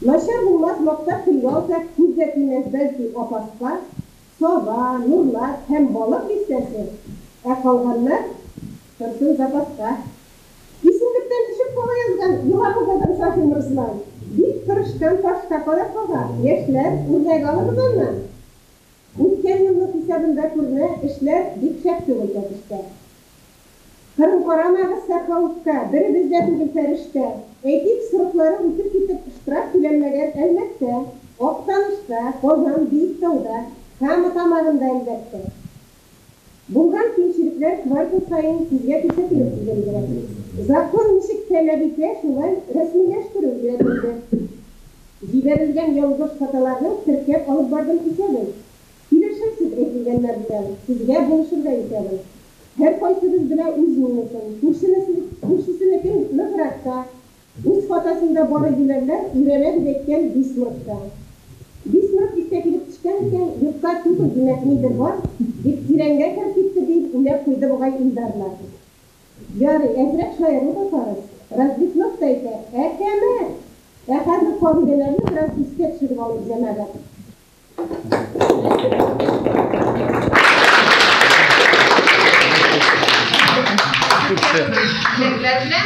Начар булмас, мактап телгә алсак, күз дә тимәс, бәлки, Апаска, Саба, Нурлат һәм Балык Бистәсе, ә калганнар торсын запаска. Исемлектән төшеп кала язган Елабугадан Сафин Руслан, бик тырышкан, ташка карап кага, яшьләр, үрнәк алыгыз аннан. Үткән елның хисабында күренә, эшләр бик шәп түгел Тәтештә. Кырын карамагыз Сәхаувка, беребез дә түгел фәрештә. Әйтик, сроклары үтеп китеп штраф түләнмәгән Әлмәттә, Актанышта, Казан, Биектауда, Кама Тамагында, әлбәттә. Булган кимчелекләр квартал саен сезгә күрсәтелеп киленде. Закон ничек таләп итә, шулай рәсмиләштерү өйрәтелде. Җибәрелгән ялгыш хаталарның теркәп алып бардым исәбен. Килешерсез әйтелгәннәр белән, сезгә булышырга исәбем. Һәркайсыбыз белә үз минусын, күршесенекен ныграк та. Үз хатасында бары юләрләр өйрәнә дип әйткән Бисмарк та. Бисмарк искә килеп төшкән икән, юкка түгел, димәк, нидер бар, дип тирәнгә кереп китте, диеп уйлап куйды бугай Илдарлар. Ярый, әзрәк шаяру да фарыз. Разведнов та әйтә, әкәмәт! Ә хәзер кагыйдәләрне бераз искә төшереп алыйк, җәмәгать. Күрше.